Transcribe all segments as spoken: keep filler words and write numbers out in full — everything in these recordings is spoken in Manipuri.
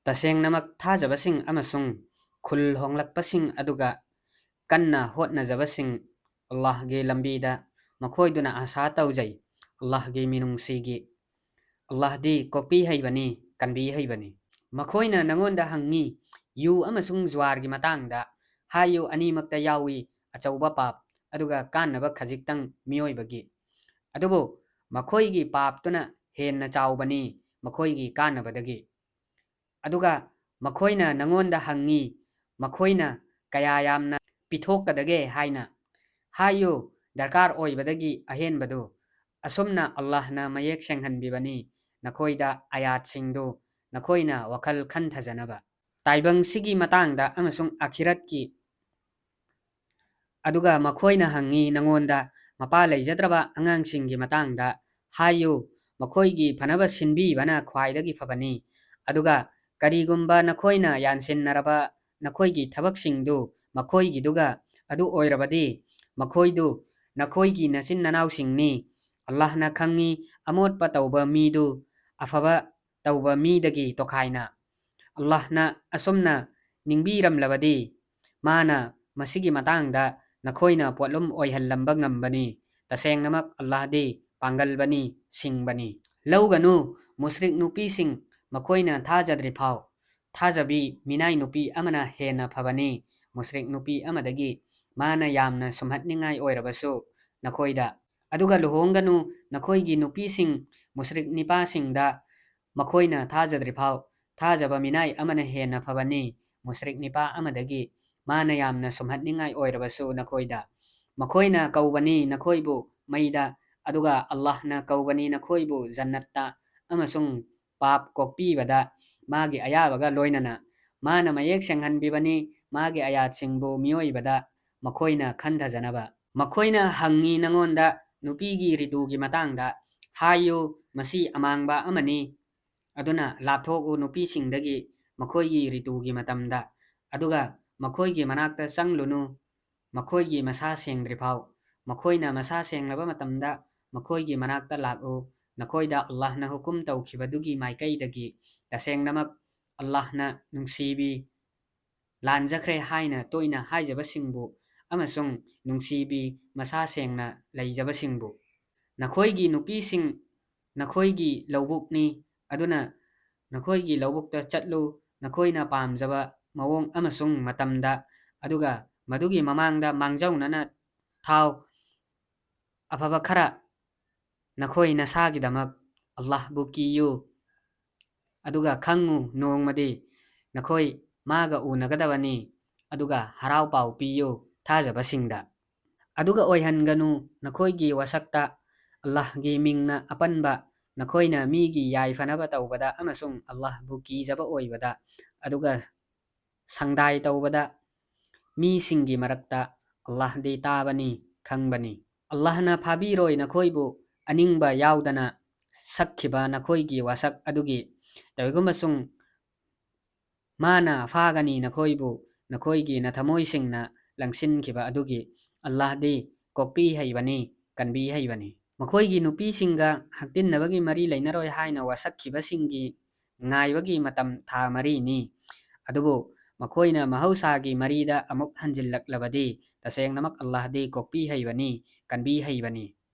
ꯇꯁꯦꯡꯅꯃꯛ ꯊꯥꯖꯕꯁꯤꯡ ꯑꯃꯁꯨꯡ ꯈꯨꯜ ꯍꯣꯡꯂꯛꯄꯁꯤꯡ ꯑꯗꯨꯒ ꯀꯟꯅ ꯍꯣꯠꯅꯖꯕꯁꯤꯡ ꯑꯜꯂꯥꯍꯒꯤ ꯂꯝꯕꯤꯗ ꯃꯈꯣꯏꯗꯨꯅ ꯑꯥꯁꯥ ꯇꯧꯖꯩ꯫ ꯑꯜꯂꯥꯍꯒꯤ ꯃꯤꯅꯨꯡꯁꯤꯒꯤ ꯑꯜꯂꯥꯍꯗꯤ ꯀꯣꯛꯄꯤ ꯍꯩꯕꯅꯤ, ꯀꯟꯕꯤ ꯍꯩꯕꯅꯤ꯫ ꯃꯈꯣꯏꯅ ꯅꯉꯣꯟꯗ ꯍꯪꯉꯤ, ꯌꯨ ꯑꯃꯁꯨꯡ ꯖꯨꯋꯥꯔꯒꯤ ꯃꯇꯥꯡꯗ꯫ ꯍꯥꯏꯌꯨ, ꯑꯅꯤꯃꯛꯇ ꯌꯥꯎꯏ, ꯑꯆꯧꯕ ꯄꯥꯞ, ꯑꯗꯨꯒ ꯀꯥꯟꯅꯕ ꯈꯖꯤꯛꯇꯪ ꯃꯤꯑꯣꯏꯕꯒꯤ꯫ ꯑꯗꯨꯕꯨ ꯃꯈꯣꯏꯒꯤ ꯄꯥꯞꯇꯨꯅ ꯍꯦꯟꯅ ꯆꯥꯎꯕꯅꯤ ꯃꯈꯣꯏꯒꯤ ꯀꯥꯟꯅꯕꯗꯒꯤ꯫ ꯑꯗꯨꯒ ꯃꯈꯣꯏꯅ ꯅꯉꯣꯟꯗ ꯍꯪꯉꯤ, ꯃꯈꯣꯏꯅ ꯀꯌꯥ ꯌꯥꯝꯅ ꯄꯤꯊꯣꯛꯀꯗꯒꯦ ꯍꯥꯏꯅ꯫ ꯍꯥꯏꯌꯨ, ꯗꯔꯀꯥꯔ ꯑꯣꯏꯕꯗꯒꯤ ꯑꯍꯦꯟꯕꯗꯨ꯫ ꯑꯁꯨꯝꯅ ꯑꯜꯂꯥꯍꯅ ꯃꯌꯦꯛ ꯁꯦꯡꯍꯟꯕꯤꯕꯅꯤ ꯅꯈꯣꯏꯗ ꯑꯌꯥꯠꯁꯤꯡꯗꯨ, ꯅꯈꯣꯏꯅ ꯋꯥꯈꯜ ꯈꯟꯊꯖꯅꯕ꯫ ꯇꯥꯏꯕꯪꯁꯤꯒꯤ ꯃꯇꯥꯡꯗ ꯑꯃꯁꯨꯡ ꯑꯈꯤꯔꯠꯀꯤ꯫ ꯑꯗꯨꯒ ꯃꯈꯣꯏꯅ ꯍꯪꯉꯤ ꯅꯉꯣꯟꯗ ꯃꯄꯥ ꯂꯩꯖꯗ꯭ꯔꯕ ꯑꯉꯥꯡꯁꯤꯡꯒꯤ ꯃꯇꯥꯡꯗ꯫ ꯍꯥꯏꯌꯨ, ꯃꯈꯣꯏꯒꯤ ꯐꯅꯕ ꯁꯤꯟꯕꯤꯕꯅ ꯈ꯭ꯋꯥꯏꯗꯒꯤ ꯐꯕꯅꯤ꯫ ꯑꯗꯨꯒ ꯀꯔꯤꯒꯨꯝꯕ ꯅꯈꯣꯏꯅ ꯌꯥꯟꯁꯤꯟꯅꯔꯕ ꯅꯈꯣꯏꯒꯤ ꯊꯕꯛꯁꯤꯡꯗꯨ ꯃꯈꯣꯏꯒꯤꯗꯨꯒ ꯑꯗꯨ ꯑꯣꯏꯔꯕꯗꯤ, ꯃꯈꯣꯏꯗꯨ ꯅꯈꯣꯏꯒꯤ ꯅꯆꯤꯟ ꯅꯅꯥꯎꯁꯤꯡꯅꯤ꯫ ꯑꯜꯂꯥꯍꯅ ꯈꯪꯉꯤ ꯑꯃꯣꯠꯄ ꯇꯧꯕ ꯃꯤꯗꯨ ꯑꯐꯕ ꯇꯧꯕ ꯃꯤꯗꯒꯤ ꯇꯣꯈꯥꯏꯅ꯫ ꯑꯜꯂꯥꯍꯅ ꯑꯁꯨꯝꯅ ꯅꯤꯡꯕꯤꯔꯝꯂꯕꯗꯤ, ꯃꯥꯅ ꯃꯁꯤꯒꯤ ꯃꯇꯥꯡꯗ ꯅꯈꯣꯏꯅ ꯄꯣꯠꯂꯨꯝ ꯑꯣꯏꯍꯜꯂꯝꯕ ꯉꯝꯕꯅꯤ꯫ ꯇꯁꯦꯡꯅꯃꯛ ꯑꯜꯂꯥꯍꯗꯤ ꯄꯥꯡꯒꯜꯕꯅꯤ, ꯁꯤꯡꯕꯅꯤ꯫ ꯂꯧꯒꯅꯨ, ꯃꯨꯁ꯭ꯔꯤꯛ ꯅꯨꯄꯤꯁꯤꯡ, ꯃꯈꯣꯏꯅ ꯊꯥꯖꯗ꯭ꯔꯤꯐꯥꯎ꯫ ꯊꯥꯖꯕꯤ ꯃꯤꯅꯥꯏ ꯅꯨꯄꯤ ꯑꯃꯅ ꯍꯦꯟꯅ ꯐꯕꯅꯤ ꯃꯨꯁ꯭ꯔꯤꯛ ꯅꯨꯄꯤ ꯑꯃꯗꯒꯤ, ꯃꯥꯅ ꯌꯥꯝꯅ ꯁꯨꯝꯍꯠꯅꯤꯡꯉꯥꯏ ꯑꯣꯏꯔꯕꯁꯨ ꯅꯈꯣꯏꯗ꯫ ꯑꯗꯨꯒ ꯂꯨꯍꯣꯡꯒꯅꯨ, ꯅꯈꯣꯏꯒꯤ ꯅꯨꯄꯤꯁꯤꯡ ꯃꯨꯁ꯭ꯔꯤꯛ ꯅꯤꯄꯥꯁꯤꯡꯗ, ꯃꯈꯣꯏꯅ ꯊꯥꯖꯗ꯭ꯔꯤꯐꯥꯎ꯫ ꯊꯥꯖꯕ ꯃꯤꯅꯥꯏ ꯑꯃꯅ ꯍꯦꯟꯅ ꯐꯕꯅꯤ ꯃꯨꯁ꯭ꯔꯤꯛ ꯅꯤꯄꯥ ꯑꯃꯗꯒꯤ, ꯃꯥꯅ ꯌꯥꯝꯅ ꯁꯨꯝꯍꯠꯅꯤꯡꯉꯥꯏ ꯑꯣꯏꯔꯕꯁꯨ ꯅꯈꯣꯏꯗ꯫ ꯃꯈꯣꯏꯅ ꯀꯧꯕꯅꯤ ꯅꯈꯣꯏꯕꯨ ꯃꯩꯗ, ꯑꯗꯨꯒ ꯑꯜꯂꯥꯍꯅ ꯀꯧꯕꯅꯤ ꯅꯈꯣꯏꯕꯨ ꯖꯟꯅꯠꯇ, ꯑꯃꯁꯨꯡ ꯄꯥꯞ ꯀꯣꯛꯄꯤꯕꯗ ꯃꯥꯒꯤ ꯑꯌꯥꯕꯒ ꯂꯣꯏꯅꯅ꯫ ꯃꯥꯅ ꯃꯌꯦꯛ ꯁꯦꯡꯍꯟꯕꯤꯕꯅꯤ ꯃꯥꯒꯤ ꯑꯌꯥꯠꯁꯤꯡꯕꯨ ꯃꯤꯑꯣꯏꯕꯗ ꯃꯈꯣꯏꯅ ꯈꯟꯊꯖꯅꯕ꯫ ꯃꯈꯣꯏꯅ ꯍꯪꯉꯤ ꯅꯉꯣꯟꯗ ꯅꯨꯄꯤꯒꯤ ꯔꯤꯇꯨꯒꯤ ꯃꯇꯥꯡꯗ꯫ ꯍꯥꯏꯌꯨ, ꯃꯁꯤ ꯑꯃꯥꯡꯕ ꯑꯃꯅꯤ꯫ ꯑꯗꯨꯅ ꯂꯥꯞꯊꯣꯛꯎ ꯅꯨꯄꯤꯁꯤꯡꯗꯒꯤ ꯃꯈꯣꯏꯒꯤ ꯔꯤꯇꯨꯒꯤ ꯃꯇꯝꯗ, ꯑꯗꯨꯒ ꯃꯈꯣꯏꯒꯤ ꯃꯅꯥꯛꯇ ꯆꯪꯂꯨꯅꯨ꯫ ꯃꯈꯣꯏꯒꯤ ꯃꯁꯥ ꯁꯦꯡꯗ꯭ꯔꯤꯐꯥꯎ꯫ ꯃꯈꯣꯏꯅ ꯃꯁꯥ ꯁꯦꯡꯂꯕ ꯃꯇꯝꯗ ꯃꯈꯣꯏꯒꯤ ꯃꯅꯥꯛꯇ ꯂꯥꯛꯎ, ꯅꯈꯣꯏꯗ ꯑꯜꯂꯥꯍꯅ ꯍꯨꯀꯨꯝ ꯇꯧꯈꯤꯕꯗꯨꯒꯤ ꯃꯥꯏꯀꯩꯗꯒꯤ꯫ ꯇꯁꯦꯡꯅꯃꯛ ꯑꯜꯂꯥꯍꯅ ꯅꯨꯡꯁꯤꯕꯤ, ꯂꯥꯟꯖꯈ꯭ꯔꯦ ꯍꯥꯏꯅ ꯇꯣꯏꯅ ꯍꯥꯏꯖꯕꯁꯤꯡꯕꯨ ꯑꯃꯁꯨꯡ ꯅꯨꯡꯁꯤꯕꯤ ꯃꯁꯥ ꯁꯦꯡꯅ ꯂꯩꯖꯕꯁꯤꯡꯕꯨ꯫ ꯅꯈꯣꯏꯒꯤ ꯅꯨꯄꯤꯁꯤꯡ ꯅꯈꯣꯏꯒꯤ ꯂꯧꯕꯨꯛꯅꯤ, ꯑꯗꯨꯅ ꯅꯈꯣꯏꯒꯤ ꯂꯧꯕꯨꯛꯇ ꯆꯠꯂꯨ, ꯅꯈꯣꯏꯅ ꯄꯥꯝꯖꯕ ꯃꯑꯣꯡ ꯑꯃꯁꯨꯡ ꯃꯇꯝꯗ, ꯑꯗꯨꯒ ꯃꯗꯨꯒꯤ ꯃꯃꯥꯡꯗ ꯃꯥꯡꯖꯧꯅꯅ ꯊꯥꯎ ꯑꯐꯕ ꯈꯔ꯫ ꯅꯈꯣꯏ ꯅꯁꯥꯒꯤꯗꯃꯛ ꯑꯜꯂꯥꯍꯕꯨ ꯀꯤꯌꯨ, ꯑꯗꯨꯒ ꯈꯪꯉꯨ, ꯅꯣꯡꯃꯗꯤ ꯅꯈꯣꯏ ꯃꯥꯒ ꯎꯅꯒꯗꯕꯅꯤ, ꯑꯗꯨꯒ ꯍꯔꯥꯎ ꯄꯥꯎ ꯄꯤꯌꯨ ꯊꯥꯖꯕꯁꯤꯡꯗ꯫ ꯑꯗꯨꯒ ꯑꯣꯏꯍꯟꯒꯅꯨ ꯅꯈꯣꯏꯒꯤ ꯋꯥꯁꯛꯇ ꯑꯜꯂꯥꯍꯒꯤ ꯃꯤꯡꯅ ꯑꯄꯟꯕ, ꯅꯈꯣꯏꯅ ꯃꯤꯒꯤ ꯌꯥꯏꯐꯅꯕ ꯇꯧꯕꯗ ꯑꯃꯁꯨꯡ ꯑꯜꯂꯥꯍꯕꯨ ꯀꯤꯖꯕ ꯑꯣꯏꯕꯗ, ꯑꯗꯨꯒ ꯁꯪꯗꯥꯏ ꯇꯧꯕꯗ ꯃꯤꯁꯤꯡꯒꯤ ꯃꯔꯛꯇ ꯑꯜꯂꯥꯍꯗꯤ ꯇꯥꯕꯅꯤ, ꯈꯪꯕꯅꯤ꯫ ꯑꯜꯂꯥꯍꯅ ꯐꯥꯕꯤꯔꯣꯏ ꯅꯈꯣꯏꯕꯨ ꯑꯅꯤꯡꯕ ꯌꯥꯎꯗꯅ ꯁꯛꯈꯤꯕ ꯅꯈꯣꯏꯒꯤ ꯋꯥꯁꯛ ꯑꯗꯨꯒꯤ꯫ ꯀꯔꯤꯒꯨꯝꯕꯁꯨꯡ ꯃꯥꯅ ꯐꯥꯒꯅꯤ ꯅꯈꯣꯏꯕꯨ ꯅꯈꯣꯏꯒꯤ ꯅꯊꯃꯣꯏꯁꯤꯡꯅ ꯂꯪꯁꯤꯟꯈꯤꯕ ꯑꯗꯨꯒꯤ꯫ ꯑꯜꯂꯥꯍꯗꯤ ꯀꯣꯛꯄꯤ ꯍꯩꯕꯅꯤ, ꯀꯟꯕꯤ ꯍꯩꯕꯅꯤ꯫ ꯃꯈꯣꯏꯒꯤ ꯅꯨꯄꯤꯁꯤꯡꯒ ꯍꯛꯇꯤꯟꯅꯕꯒꯤ ꯃꯔꯤ ꯂꯩꯅꯔꯣꯏ ꯍꯥꯏꯅ ꯋꯥꯁꯛꯈꯤꯕꯁꯤꯡꯒꯤ ꯉꯥꯏꯕꯒꯤ ꯃꯇꯝ ꯊꯥ ꯃꯔꯤꯅꯤ꯫ ꯑꯗꯨꯕꯨ ꯃꯈꯣꯏꯅ ꯃꯍꯧꯁꯥꯒꯤ ꯃꯔꯤꯗ ꯑꯃꯨꯛ ꯍꯟꯖꯤꯜꯂꯛꯂꯕꯗꯤ, ꯇꯁꯦꯡꯅꯃꯛ ꯑꯜꯂꯥꯍꯗꯤ ꯀꯣꯛꯄꯤ ꯍꯩꯕꯅꯤ, ꯀꯟꯕꯤ ꯍꯩꯕꯅꯤ꯫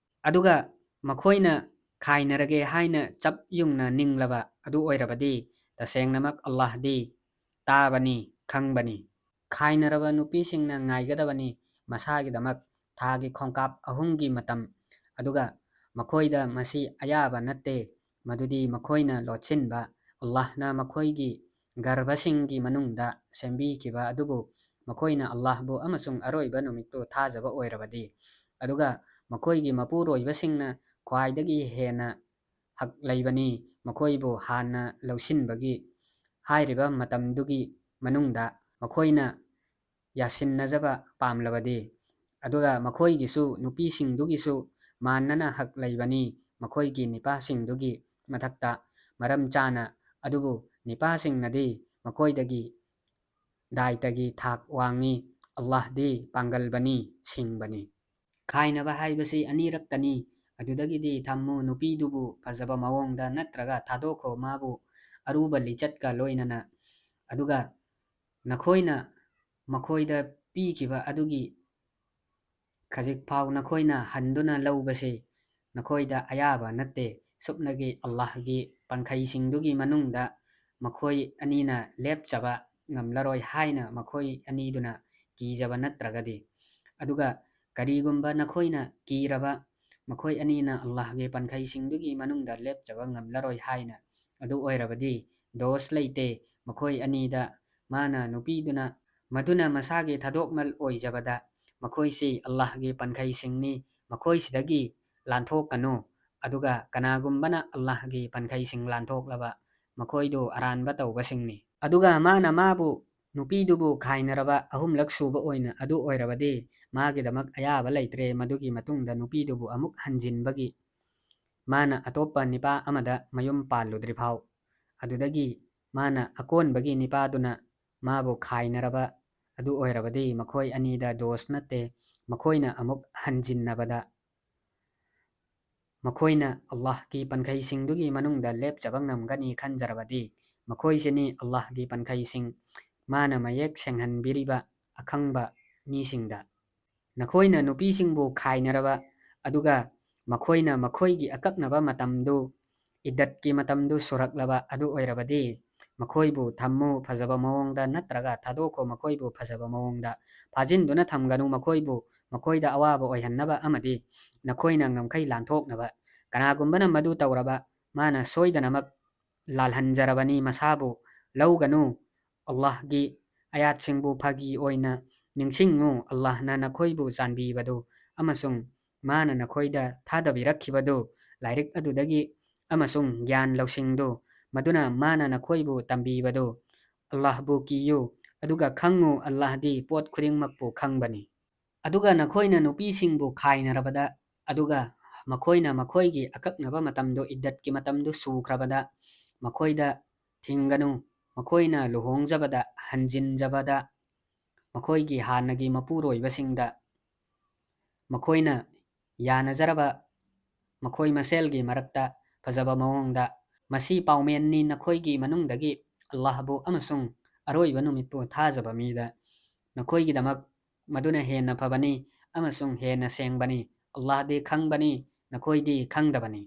ꯑꯗꯨꯒ ꯃꯈꯣꯏꯅ ꯈꯥꯏꯅꯔꯒꯦ ꯍꯥꯏꯅ ꯆꯞ ꯌꯨꯡꯅ ꯅꯤꯡꯂꯕ ꯑꯗꯨ ꯑꯣꯏꯔꯕꯗꯤ, ꯇꯁꯦꯡꯅꯃꯛ ꯑꯜꯂꯥꯍꯗꯤ ꯇꯥꯕꯅꯤ, ꯈꯪꯕꯅꯤ꯫ ꯈꯥꯏꯅꯔꯕ ꯅꯨꯄꯤꯁꯤꯡꯅ ꯉꯥꯏꯒꯗꯕꯅꯤ ꯃꯁꯥꯒꯤꯗꯃꯛ ꯊꯥꯒꯤ ꯈꯣꯡꯀꯥꯞ ꯑꯍꯨꯝꯒꯤ ꯃꯇꯝ, ꯑꯗꯨꯒ ꯃꯈꯣꯏꯗ ꯃꯁꯤ ꯑꯌꯥꯕ ꯅꯠꯇꯦ, ꯃꯗꯨꯗꯤ ꯃꯈꯣꯏꯅ ꯂꯣꯠꯁꯤꯟꯕ, ꯑꯜꯂꯥꯍꯅ ꯃꯈꯣꯏꯒꯤ ꯒꯔꯚꯁꯤꯡꯒꯤ ꯃꯅꯨꯡꯗ ꯁꯦꯝꯕꯤꯈꯤꯕ ꯑꯗꯨꯕꯨ ꯃꯈꯣꯏꯅ ꯑꯜꯂꯥꯍꯕꯨ ꯑꯃꯁꯨꯡ ꯑꯔꯣꯏꯕ ꯅꯨꯃꯤꯠꯄꯨ ꯊꯥꯖꯕ ꯑꯣꯏꯔꯕꯗꯤ, ꯑꯗꯨꯒ ꯃꯈꯣꯏꯒꯤ ꯃꯄꯨꯔꯣꯏꯕꯁꯤꯡꯅ ꯈ꯭ꯋꯥꯏꯗꯒꯤ ꯍꯦꯟꯅ ꯍꯛ ꯂꯩꯕꯅꯤ ꯃꯈꯣꯏꯕꯨ ꯍꯥꯟꯅ ꯂꯧꯁꯤꯟꯕꯒꯤ꯫ ꯍꯥꯏꯔꯤꯕ ꯃꯇꯝꯗꯨꯒꯤ ꯃꯅꯨꯡꯗ ꯃꯈꯣꯏꯅ ꯌꯥꯁꯤꯟꯅꯖꯕ ꯄꯥꯝꯂꯕꯗꯤ, ꯑꯗꯨꯒ ꯃꯈꯣꯏꯒꯤꯁꯨ, ꯅꯨꯄꯤꯁꯤꯡꯗꯨꯒꯤꯁꯨ ꯃꯥꯟꯅꯅ ꯍꯛ ꯂꯩꯕꯅꯤ ꯃꯈꯣꯏꯒꯤ ꯅꯤꯄꯥꯁꯤꯡꯗꯨꯒꯤ ꯃꯊꯛꯇ ꯃꯔꯝ ꯆꯥꯅ, ꯑꯗꯨꯕꯨ ꯅꯤꯄꯥꯁꯤꯡꯅꯗꯤ ꯃꯈꯣꯏꯗꯒꯤ ꯗꯥꯏꯇꯒꯤ ꯊꯥꯛ ꯋꯥꯡꯉꯤ꯫ ꯑꯜꯂꯥꯍꯗꯤ ꯄꯥꯡꯒꯜꯕꯅꯤ, ꯁꯤꯡꯕꯅꯤ꯫ ꯈꯥꯏꯅꯕ ꯍꯥꯏꯕꯁꯤ ꯑꯅꯤꯔꯛꯇꯅꯤ꯫ ꯑꯗꯨꯗꯒꯤꯗꯤ ꯊꯝꯃꯨ ꯅꯨꯄꯤꯗꯨꯕꯨ ꯐꯖꯕ ꯃꯑꯣꯡꯗ, ꯅꯠꯇ꯭ꯔꯒ ꯊꯥꯗꯣꯛꯈꯣ ꯃꯥꯕꯨ꯫ ꯑꯔꯨꯕ ꯂꯤꯆꯠꯀ ꯂꯣꯏꯅꯅ꯫ ꯑꯗꯨꯒ ꯅꯈꯣꯏꯅ ꯃꯈꯣꯏꯗ ꯄꯤꯈꯤꯕ ꯑꯗꯨꯒꯤ ꯈꯖꯤꯛ ꯐꯥꯎ ꯅꯈꯣꯏꯅ ꯍꯟꯗꯨꯅ ꯂꯧꯕꯁꯤ ꯅꯈꯣꯏꯗ ꯑꯌꯥꯕ ꯅꯠꯇꯦ꯫ ꯁꯨꯞꯅꯒꯤ ꯑꯜꯂꯥꯍꯒꯤ ꯄꯟꯈꯩꯁꯤꯡꯗꯨꯒꯤ ꯃꯅꯨꯡꯗ ꯃꯈꯣꯏ ꯑꯅꯤꯅ ꯂꯦꯞꯆꯕ ꯉꯝꯂꯔꯣꯏ ꯍꯥꯏꯅ ꯃꯈꯣꯏ ꯑꯅꯤꯗꯨꯅ ꯀꯤꯖꯕ ꯅꯠꯇ꯭ꯔꯒꯗꯤ꯫ ꯑꯗꯨꯒ ꯀꯔꯤꯒꯨꯝꯕ ꯅꯈꯣꯏꯅ ꯀꯤꯔꯕ, ꯃꯈꯣꯏ ꯑꯅꯤꯅ ꯑꯜꯂꯥꯍꯒꯤ ꯄꯟꯈꯩꯁꯤꯡꯗꯨꯒꯤ ꯃꯅꯨꯡꯗ ꯂꯦꯞꯆꯕ ꯉꯝꯂꯔꯣꯏ ꯍꯥꯏꯅ, ꯑꯗꯨ ꯑꯣꯏꯔꯕꯗꯤ ꯗꯣꯁ ꯂꯩꯇꯦ ꯃꯈꯣꯏ ꯑꯅꯤꯗ꯫ ꯃꯥꯅ ꯅꯨꯄꯤꯗꯨꯅ ꯃꯗꯨꯅ ꯃꯁꯥꯒꯤ ꯊꯥꯗꯣꯛꯃꯜ ꯑꯣꯏꯖꯕꯗ ꯃꯈꯣꯏꯁꯤ ꯑꯜꯂꯥꯍꯒꯤ ꯄꯟꯈꯩꯁꯤꯡꯅꯤ, ꯃꯈꯣꯏꯁꯤꯗꯒꯤ ꯂꯥꯟꯊꯣꯛꯀꯅꯨ꯫ ꯑꯗꯨꯒ ꯀꯅꯥꯒꯨꯝꯕꯅ ꯑꯜꯂꯥꯍꯒꯤ ꯄꯟꯈꯩꯁꯤꯡ ꯂꯥꯟꯊꯣꯛꯂꯕ ꯃꯈꯣꯏꯗꯨ ꯑꯔꯥꯟꯕ ꯇꯧꯕꯁꯤꯡꯅꯤ꯫ ꯑꯗꯨꯒ ꯃꯥꯅ ꯃꯥꯕꯨ ꯅꯨꯄꯤꯗꯨꯕꯨ ꯈꯥꯏꯅꯔꯕ ꯑꯍꯨꯝꯂꯛ ꯁꯨꯕ ꯑꯣꯏꯅ ꯑꯗꯨ ꯑꯣꯏꯔꯕꯗꯤ ꯃꯥꯒꯤꯗꯃꯛ ꯑꯌꯥꯕ ꯂꯩꯇ꯭ꯔꯦ꯫ ꯃꯗꯨꯒꯤ ꯃꯇꯨꯡꯗ ꯅꯨꯄꯤꯗꯨꯕꯨ ꯑꯃꯨꯛ ꯍꯟꯖꯤꯟꯕꯒꯤ ꯃꯥꯅ ꯑꯇꯣꯞꯄ ꯅꯤꯄꯥ ꯑꯃꯗ ꯃꯌꯨꯝ ꯄꯥꯜꯂꯨꯗ꯭ꯔꯤꯐꯥꯎ꯫ ꯑꯗꯨꯗꯒꯤ ꯃꯥꯅ ꯑꯀꯣꯟꯕꯒꯤ ꯅꯤꯄꯥꯗꯨꯅ ꯃꯥꯕꯨ ꯈꯥꯏꯅꯔꯕ ꯑꯗꯨ ꯑꯣꯏꯔꯕꯗꯤ ꯃꯈꯣꯏ ꯑꯅꯤꯗ ꯗꯣꯁ ꯅꯠꯇꯦ, ꯃꯈꯣꯏꯅ ꯑꯃꯨꯛ ꯍꯟꯖꯤꯟꯅꯕꯗ ꯃꯈꯣꯏꯅ ꯑꯜꯂꯥꯍꯒꯤ ꯄꯟꯈꯩꯁꯤꯡꯗꯨꯒꯤ ꯃꯅꯨꯡꯗ ꯂꯦꯞꯆꯕ ꯉꯝꯒꯅꯤ ꯈꯟꯖꯔꯕꯗꯤ, ꯃꯈꯣꯏꯁꯤꯅꯤ ꯑꯜꯂꯥꯍꯒꯤ ꯄꯟꯈꯩꯁꯤꯡ, ꯃꯥꯅ ꯃꯌꯦꯛ ꯁꯦꯡꯍꯟꯕꯤꯔꯤꯕ ꯑꯈꯪꯕ ꯃꯤꯁꯤꯡꯗ꯫ ꯅꯈꯣꯏꯅ ꯅꯨꯄꯤꯁꯤꯡꯕꯨ ꯈꯥꯏꯅꯔꯕ, ꯑꯗꯨꯒ ꯃꯈꯣꯏꯅ ꯃꯈꯣꯏꯒꯤ ꯑꯀꯛꯅꯕ ꯃꯇꯝꯗꯨ, ꯏꯗꯠꯀꯤ ꯃꯇꯝꯗꯨ ꯁꯨꯔꯛꯂꯕ ꯑꯗꯨ ꯑꯣꯏꯔꯕꯗꯤ, ꯃꯈꯣꯏꯕꯨ ꯊꯝꯃꯨ ꯐꯖꯕ ꯃꯑꯣꯡꯗ, ꯅꯠꯇ꯭ꯔꯒ ꯊꯥꯗꯣꯛꯈꯣ ꯃꯈꯣꯏꯕꯨ ꯐꯖꯕ ꯃꯑꯣꯡꯗ꯫ ꯐꯥꯖꯤꯟꯗꯨꯅ ꯊꯝꯒꯅꯨ ꯃꯈꯣꯏꯕꯨ, ꯃꯈꯣꯏꯗ ꯑꯋꯥꯕ ꯑꯣꯏꯍꯟꯅꯕ ꯑꯃꯗꯤ ꯅꯈꯣꯏꯅ ꯉꯝꯈꯩ ꯂꯥꯟꯊꯣꯛꯅꯕ꯫ ꯀꯅꯥꯒꯨꯝꯕꯅ ꯃꯗꯨ ꯇꯧꯔꯕ, ꯃꯥꯅ ꯁꯣꯏꯗꯅꯃꯛ ꯂꯥꯜꯍꯟꯖꯔꯕꯅꯤ ꯃꯁꯥꯕꯨ꯫ ꯂꯧꯒꯅꯨ꯫ ꯑꯜꯂꯥꯍꯒꯤ ꯑꯌꯥꯠꯁꯤꯡꯕꯨ ꯐꯥꯒꯤ ꯑꯣꯏꯅ ꯅꯤꯡꯁꯤꯡꯉꯨ꯫ ꯑꯜꯂꯥꯍꯅ ꯅꯈꯣꯏꯕꯨ ꯆꯥꯟꯕꯤꯕꯗꯨ ꯑꯃꯁꯨꯡ ꯃꯥꯅ ꯅꯈꯣꯏꯗ ꯊꯥꯗꯕꯤꯔꯛꯈꯤꯕꯗꯨ, ꯂꯥꯏꯔꯤꯛ ꯑꯗꯨꯗꯒꯤ ꯑꯃꯁꯨꯡ ꯒ꯭ꯌꯥꯟ ꯂꯧꯁꯤꯡꯗꯨ, ꯃꯗꯨꯅ ꯃꯥꯅ ꯅꯈꯣꯏꯕꯨ ꯇꯝꯕꯤꯕꯗꯨ꯫ ꯑꯜꯂꯥꯍꯕꯨ ꯀꯤꯌꯨ, ꯑꯗꯨꯒ ꯈꯪꯉꯨ, ꯑꯜꯂꯥꯍꯗꯤ ꯄꯣꯠ ꯈꯨꯗꯤꯡꯃꯛꯄꯨ ꯈꯪꯕꯅꯤ꯫ ꯑꯗꯨꯒ ꯅꯈꯣꯏꯅ ꯅꯨꯄꯤꯁꯤꯡꯕꯨ ꯈꯥꯏꯅꯔꯕꯗ, ꯑꯗꯨꯒ ꯃꯈꯣꯏꯅ ꯃꯈꯣꯏꯒꯤ ꯑꯀꯛꯅꯕ ꯃꯇꯝꯗꯨ, ꯏꯗꯠꯀꯤ ꯃꯇꯝꯗꯨ ꯁꯨꯈ꯭ꯔꯕꯗ, ꯃꯈꯣꯏꯗ ꯊꯤꯡꯒꯅꯨ꯫ ꯃꯈꯣꯏꯅ ꯂꯨꯍꯣꯡꯖꯕꯗ, ꯍꯟꯖꯤꯟꯖꯕꯗ, ꯃꯈꯣꯏꯒꯤ ꯍꯥꯟꯅꯒꯤ ꯃꯄꯨꯔꯣꯏꯕꯁꯤꯡꯗ, ꯃꯈꯣꯏꯅ ꯌꯥꯅꯖꯔꯕ ꯃꯈꯣꯏ ꯃꯁꯦꯜꯒꯤ ꯃꯔꯛꯇ ꯐꯖꯕ ꯃꯑꯣꯡꯗ ꯃꯁꯤ ꯄꯥꯎꯃꯦꯟꯅꯤ ꯅꯈꯣꯏꯒꯤ ꯃꯅꯨꯡꯗꯒꯤ ꯑꯜꯂꯥꯍꯕꯨ ꯑꯃꯁꯨꯡ ꯑꯔꯣꯏꯕ ꯅꯨꯃꯤꯠꯄꯨ ꯊꯥꯖꯕ ꯃꯤꯗ꯫ ꯅꯈꯣꯏꯒꯤꯗꯃꯛ ꯃꯗꯨꯅ ꯍꯦꯟꯅ ꯐꯕꯅꯤ ꯑꯃꯁꯨꯡ ꯍꯦꯟꯅ ꯁꯦꯡꯕꯅꯤ꯫ ꯑꯜꯂꯥꯍꯗꯤ ꯈꯪꯕꯅꯤ, ꯅꯈꯣꯏꯗꯤ ꯈꯪꯗꯕꯅꯤ꯫